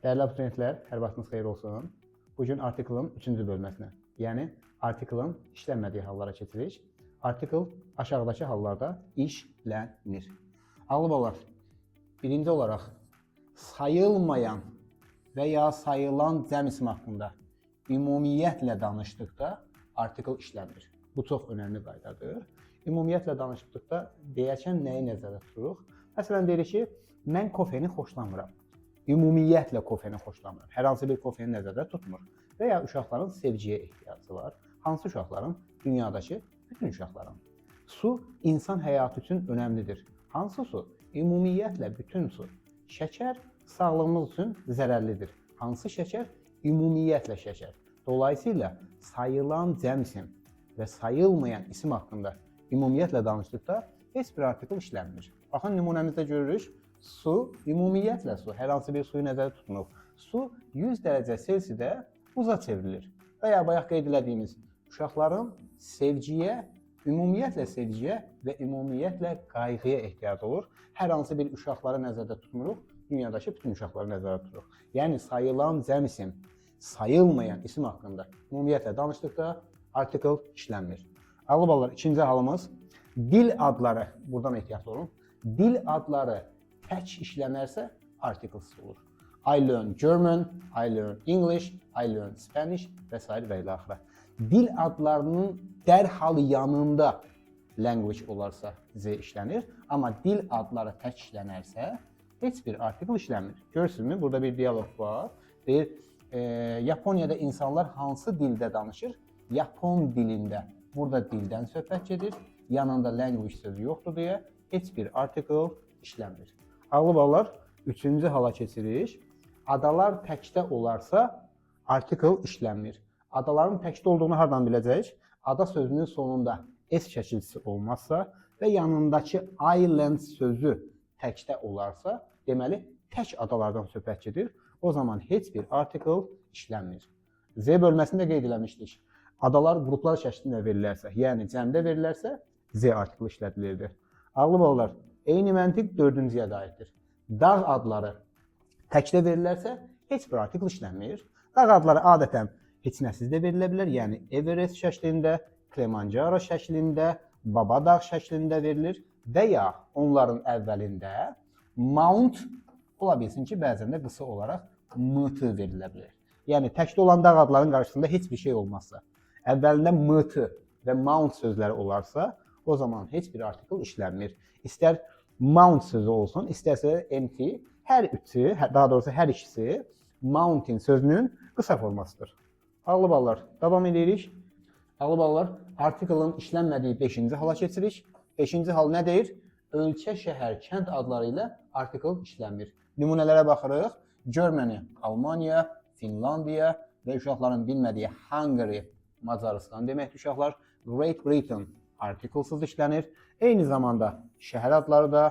Dəyərli abituriyentlər, hər vaxtınız xeyir olsun. Bu gün artiklın 3-cü bölməsinə, yəni artiklın işlənmədiyi hallara keçirik. Artikl aşağıdakı hallarda işlənir. Ağlı balalar, birinci olaraq sayılmayan və ya sayılan cəm isim haqqında ümumiyyətlə danışdıqda artikl işlənmir. Bu çox önəmli qaydadır. Ümumiyyətlə danışdıqda deyərkən nəyi nəzərdə tuturuq? Məsələn, deyirik ki, mən kofeni xoşlamıram. Ümumiyyətlə kofeni xoşlamıram. Hər hansı bir kofeni nəzərdə tutmur. Və ya uşaqların sevgiyə ehtiyacı var. Hansı uşaqların? Dünyadakı bütün uşaqların. Su insan həyatı üçün önəmlidir. Hansı su? Ümumiyyətlə bütün su. Şəkər sağlığımız üçün zərərlidir. Hansı şəkər? Ümumiyyətlə şəkər. Dolayısıyla sayılan cəm isim və sayılmayan isim haqqında ümumiyyətlə danışdıqda heç bir artikl işlənmir. Baxın, nümunəmizdə görürük. Su, ümumiyyətlə su, hər hansı bir suyu nəzərdə tutmuruq. Su 100 dərəcə Selsidə buza çevrilir. Və ya bayaq qeyd elədiyimiz uşaqların sevgiyə, ümumiyyətlə sevgiyə və ümumiyyətlə qayğıya ehtiyacı olur. Hər hansı bir uşaqları nəzərdə tutmuruq, dünyadakı bütün uşaqları nəzərdə tuturuq. Yəni sayılan cəm isim, sayılmayan isim haqqında ümumiyyətlə danışdıqda artikl işlənmir. Ağlı balalar, ikinci halımız dil adları, buradan ehtiyatlı olun. Dil adları tək işlənərsə artiklsız olur. I learn German, I learn English, I learn Spanish və sair və ilaxıra. Dil adlarının dərhal yanında language olarsa Z işlənir, amma dil adları tək işlənərsə heç bir artikl işlənmir. Görürsünüzmü? Burada bir diyaloq var. Deyir, Yaponiyada insanlar hansı dildə danışır? Yapon dilində. Burada dildən söhbət gedir. Yanında language sözü yoxdur deyə heç bir artikl işlənmir. Ağlı balalar, üçüncü hala keçirik. Adalar təkdə olarsa artikl işlənmir. Adaların təkdə olduğunu hardan biləcəyik? Ada sözünün sonunda S şəkilçisi olmazsa və yanındakı island sözü təkdə olarsa, deməli tək adalardan söhbət gedir. O zaman heç bir artikl işlənmir. Z bölməsində qeyd eləmişdik. Adalar qruplar şəklində verilərsə, yəni cəmdə verilərsə Z artikli işlədilirdi. Ağlı balalar, eyni məntiq dördüncüyə də aiddir. Dağ adları təkdə verilərsə heç bir artikl işlənmir. Dağ adları adətən heç nəsiz də verilə bilər. Yəni Everest şəklində, Kilimanjaro şəklində, Babadağ şəklində verilir və ya onların əvvəlində Mount ola bilsin ki, bəzən də qısa olaraq MT verilə bilər. Yəni təkdə olan dağ adlarının qarşısında heç bir şey olmazsa, əvvəlində MT və Mount sözləri olarsa, o zaman heç bir artikl işlənmir. İstər Mount sözü olsun, istərsə MT, hər üçü, daha doğrusu hər ikisi mountain sözünün qısa formasıdır. Ağlı balalar, davam edirik. Ağlı balalar, artiklın işlənmədiyi 5-ci hala keçirik. 5-ci hal nə deyir? Ölkə, şəhər, kənd adları ilə artikl işlənmir. Nümunələrə baxırıq. Germany, Almaniya, Finlandiya və uşaqların bilmədiyi Hungary, Macarıstan deməkdir uşaqlar. Great Britain artiklsız işlənir. Eyni zamanda şəhər adları da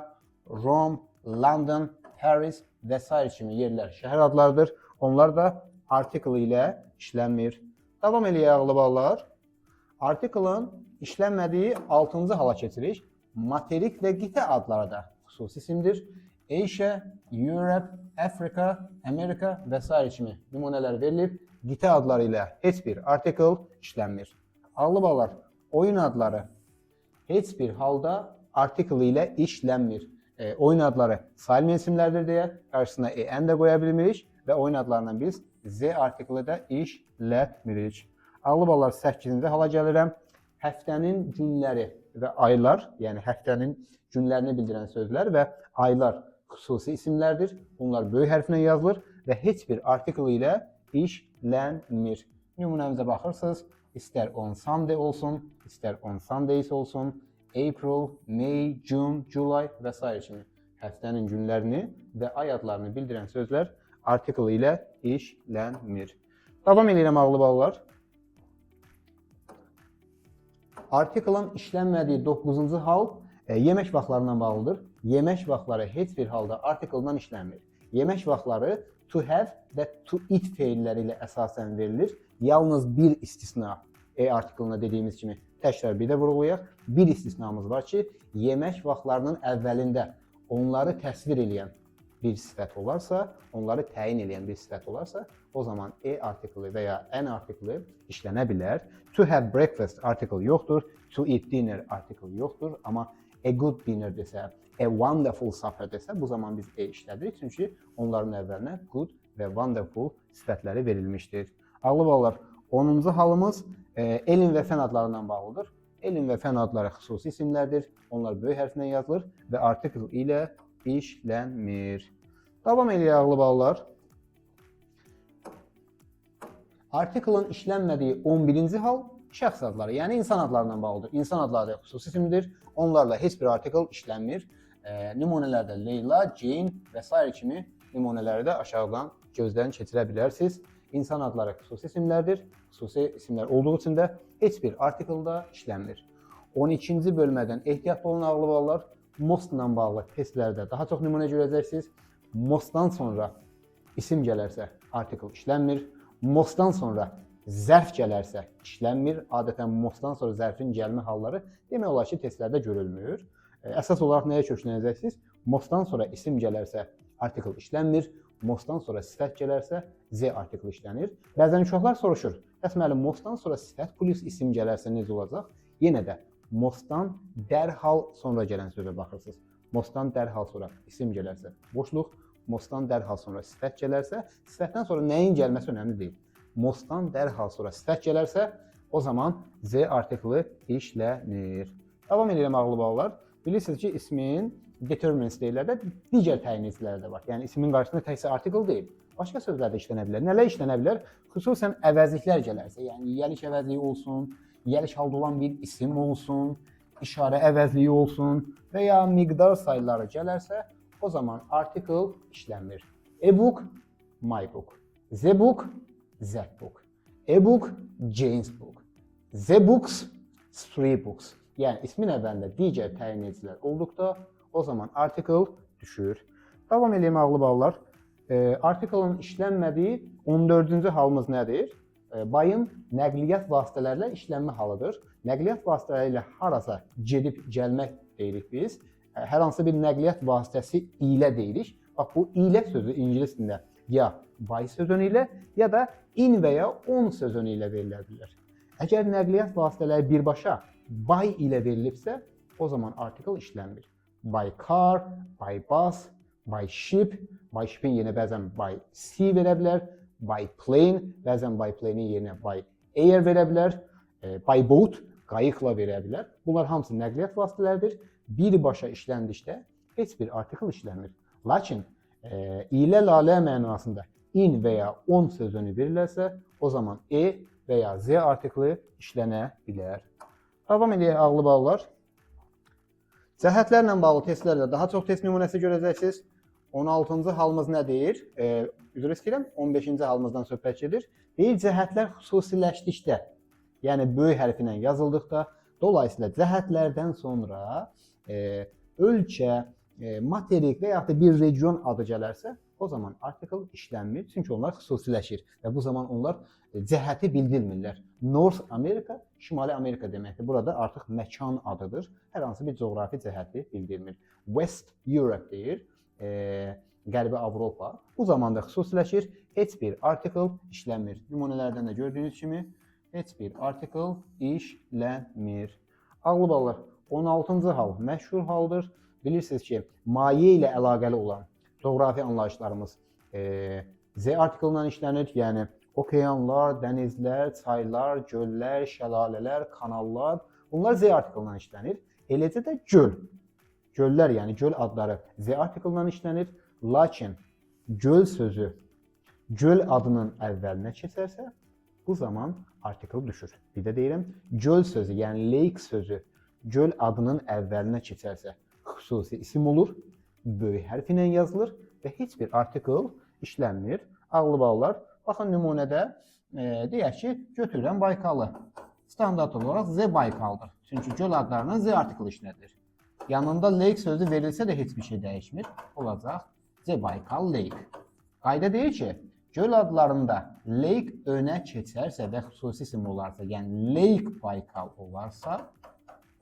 Rome, London, Paris və sair kimi yerlər şəhər adlarıdır. Onlar da artikl ilə işlənmir. Davam eləyək ağlı balalar. Artiklın işlənmədiyi 6-cı hala keçirik. Materik və qitə adları da xüsusi isimdir. Asia, Europe, Afrika, Amerika və sair kimi nümunələr verilib. Qitə adları ilə heç bir artikl işlənmir. Ağlı balalar, oyun adları heç bir halda artikl ilə işlənmir. Oyun adları sayılmayan isimlərdir deyə qarşısına en də qoya bilmirik və oyun adlarından biz Z artikli də işlətmirik. Ağlı balalar, 8-ci hala gəlirəm. Həftənin günləri və aylar, yəni həftənin günlərini bildirən sözlər və aylar xüsusi isimlərdir. Bunlar böyük hərflə yazılır və heç bir artikl ilə işlənmir. Nümunəmizə baxırsınız. İstər on Sunday olsun, istər on Sundays olsun, April, May, June, July və sair kimi həftənin günlərini və ay adlarını bildirən sözlər artikl ilə işlənmir. Davam edirəm ağlı balalar. Artiklın işlənmədiyi 9-cu hal yemək vaxtlarından bağlıdır. Yemək vaxtları heç bir halda artikldan işlənmir. Yemək vaxtları to have və to eat feilləri ilə əsasən verilir. Yalnız bir istisna, E artiklına dediyimiz kimi təkrar bir də vurğulayaq. Bir istisnamız var ki, yemək vaxtlarının əvvəlində onları təsvir eləyən bir sifət olarsa, onları təyin edən bir sifət olarsa, o zaman a artikli və ya an artikli işlənə bilər. To have breakfast article yoxdur, to eat dinner article yoxdur, amma a good dinner desə, a wonderful supper desə, bu zaman biz a işlədirik, çünki onların əvvəlinə good və wonderful sifətləri verilmişdir. Ağlı balalar, 10-cu halımız elm və fən adlarından bağlıdır. Elm və fən adları xüsusi isimlərdir. Onlar böyük hərflə yazılır və artikel ilə işlənmir. Davam eləyək ağlı balalar. Artikelin işlənmədiyi 11-ci hal şəxs adları, yəni insan adlarından bağlıdır. İnsan adları xüsusi isimdir. Onlarla heç bir artikel işlənmir. Nümunələrdə Leyla, Jane və sair kimi nümunələri də aşağıdan gözdən keçirə bilərsiniz. İnsan adları xüsusi isimlərdir. Xüsusi isimlər olduğu üçün də heç bir artikelda işlənmir. 12-ci bölmədən ehtiyatlı olun ağlı balalar. Most-la bağlı testlərdə daha çox nümunə görəcəksiniz. Most-dan sonra isim gələrsə artikel işlənmir. Most-dan sonra zərf gələrsə işlənmir. Adətən most-dan sonra zərfin gəlmə halları demək olar ki, testlərdə görülmür. Əsas olaraq nəyə köklənəcəksiniz? Most-dan sonra isim gələrsə artikel işlənmir. Most-dan sonra sifət gələrsə Z artikli işlənir. Bəzən uşaqlar soruşur: "Bəs müəllim, most-dan sonra sifət plus isim gələrsə necə olacaq?" Yenə də most-dan dərhal sonra gələn sözə baxırsınız. Most-dan dərhal sonra isim gələrsə boşluq, most-dan dərhal sonra sifət gələrsə, sifətdən sonra nəyin gəlməsi önəmli deyil. Most-dan dərhal sonra sifət gələrsə, o zaman Z artikli işlənir. Davam edirəm ağlı balalar. Bilirsiniz ki, ismin determinants deyirlər də, digər təyin ediciləri də var. Yəni ismin qarşısında təkcə artikel deyil. Başqa sözlər də işlənə bilər. Nələr işlənə bilər? Xüsusən əvəzliklər gələrsə, yəni yiyəlik əvəzliyi olsun, yiyəlik halda olan bir isim olsun, işarə əvəzliyi olsun və ya miqdar sayları gələrsə, o zaman artikel işlənmir. A book, my book. The book, that book. A book, Jane's book. The books, three books. Yəni ismin əvvəlində digər təyin edicilər olduqda o zaman artikel düşür. Davam eləyim ağlı balalar. Artikelin işlənmədiyi 14-cü halımız nədir? By-ın nəqliyyat vasitələrlə işlənmə halıdır. Nəqliyyat vasitələri ilə harasa gedib gəlmək deyirik biz. Hər hansı bir nəqliyyat vasitəsi ilə deyirik. Bax, bu ilə sözü ingilis dilində ya by sözü ilə, ya da in və ya on sözü ilə verilə bilər. Əgər nəqliyyat vasitələri birbaşa by ilə verilibsə, o zaman artikel işlənmir. By car, by bus, by ship, by ship'in yerinə bəzən by sea verə bilər, by plane, bəzən by plane-in yerinə by air verə bilər, by boat, qayıqla verə bilər. Bunlar hamısı nəqliyyat vasitələridir. Birbaşa işləndikdə heç bir artikel işlənmir. Lakin ilə, lalə mənasında in və ya on sözünü verilərsə, o zaman a və ya the artikli işlənə bilər. Davam edək ağlı balalar. Cəhətlərlə bağlı testlərlə daha çox test nümunəsi görəcəksiniz. 16-cı halımız nə deyir? Üzr istəyirəm, 15-ci halımızdan söhbət gedir. Deyir, cəhətlər xüsusiləşdikdə, yəni böyük hərfi ilə yazıldıqda, dolayısıyla cəhətlərdən sonra ölkə, materik və yaxud da bir region adı gələrsə, o zaman artikel işlənmir. Çünki onlar xüsusiləşir və bu zaman onlar cəhəti bildirmirlər. North America, Şimali Amerika deməkdir. Burada artıq məkan adıdır. Hər hansı bir coğrafi cəhəti bildirmir. West Europe deyir, Qərbi Avropa. Bu zaman da xüsusiləşir. Heç bir artikel işlənmir. Nümunələrdən də gördüyünüz kimi heç bir artikel işlənmir. Ağlı balalar, 16-cı hal məşhur haldır. Bilirsiniz ki, maye ilə əlaqəli olan coğrafi anlayışlarımız the artikellə işlənir. Yəni okeanlar, dənizlər, çaylar, göllər, şəlalələr, kanallar, bunlar the artikellə işlənir. Eləcə də göl. Göllər, yəni göl adları the artikellə işlənir. Lakin göl sözü göl adının əvvəlinə keçərsə, bu zaman artikel düşür. Bir də deyirəm, göl sözü, yəni lake sözü göl adının əvvəlinə keçərsə, xüsusi isim olur, böyük hərf ilə yazılır və heç bir artikel işlənmir. Ağlı balalar, baxın nümunədə deyək ki, götürürəm Baykalı. Standart olaraq The Baykaldır. Çünki göl adlarına the artikel işlədilir. Yanında lake sözü verilsə də heç bir şey dəyişmir. Olacaq The Baykal Lake. Qayda deyir ki, göl adlarında lake önə keçərsə və xüsusi isim olarsa, yəni Lake Baykal olarsa,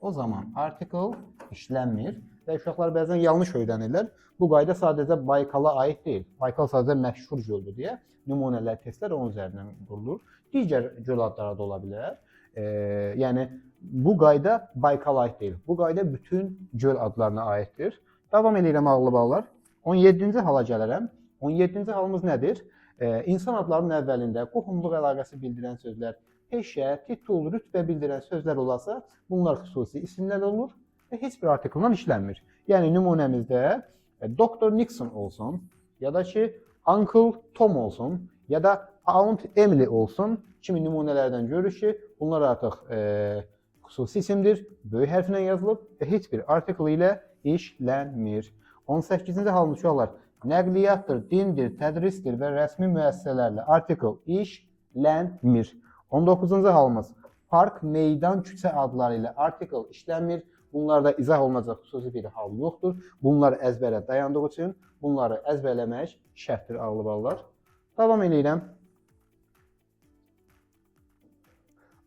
o zaman artikel işlənmir. Və uşaqlar bəzən yanlış öyrənirlər. Bu qayda sadəcə Baykala aid deyil. Baykal sadəcə məşhur göldür deyə nümunələr, testlər onun üzərindən qurulur. Digər göl adları da ola bilər. Yəni bu qayda Baykala aid deyil. Bu qayda bütün göl adlarına aiddir. Davam edirəm ağıllı balalar. 17-ci hala gələrəm. 17-ci halımız nədir? İnsan adlarının əvvəlində qohumluq əlaqəsi bildirən sözlər, peşə, titul, rütbə bildirən sözlər olarsa, bunlar xüsusi isimlər olur və heç bir artiklla işlənmir. Yəni nümunəmizdə Dr. Nixon olsun, ya da ki Uncle Tom olsun, ya da Aunt Emily olsun kimi nümunələrdən görürük ki, bunlar artıq xüsusi isimdir, böyük hərflə yazılıb və heç bir artikl ilə işlənmir. 18-ci halımız uşaqlar, nəqliyyatdır, dindir, tədrisdir və rəsmi müəssisələrlə artikl işlənmir. 19-cu halımız park, meydan, küçə adları ilə artikl işlənmir. Bunlarda izah olunacaq xüsusi bir hal yoxdur. Bunlar əzbərə dayandığı üçün bunları əzbərləmək şərtdir ağıllı balalar. Davam eləyirəm.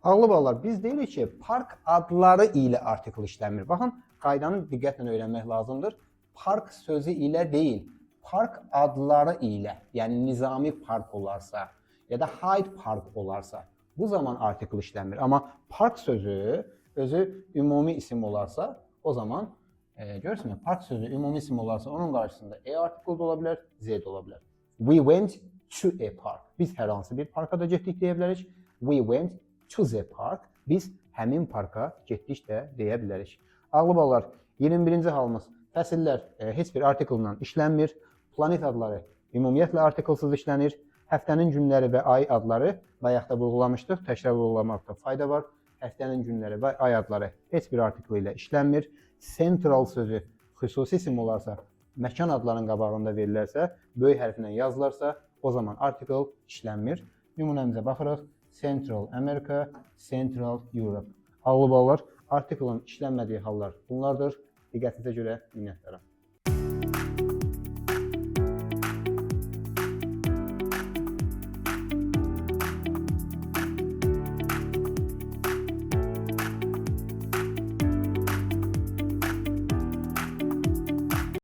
Ağıllı balalar, biz deyirik ki, park adları ilə artikl işlənmir. Baxın, qaydanı diqqətlə öyrənmək lazımdır. Park sözü ilə deyil, park adları ilə, yəni Nizami park olarsa ya da Hyde Park olarsa, bu zaman artikl işlənmir. Amma park sözü özü ümumi isim olarsa, o zaman görürsünüz, park sözü ümumi isim olarsa onun qarşısında E artikl da ola bilər, Z də ola bilər. We went to a park. Biz hər hansı bir parka da getdik deyə bilərik. We went to the park. Biz həmin parka getdik də deyə bilərik. Ağıllı balalar, 21-ci halımız fəsillər heç bir artiklla işlənmir. Planet adları ümumiyyətlə artiklsız işlənir. Həftənin günləri və ay adları bayaq da vurğulamışdıq. Təkrar vurğulamaqda fayda var. Həftənin günləri və ay adları heç bir artikl ilə işlənmir. Central sözü xüsusi isim olarsa, məkan adlarının qabağında verilərsə, böyük hərflə yazılarsa, o zaman artikl işlənmir. Nümunəmizə baxırıq. Central America, Central Europe. Ağıllı balalar, artiklın işlənmədiyi hallar bunlardır. Diqqətinizə görə minnətdaram.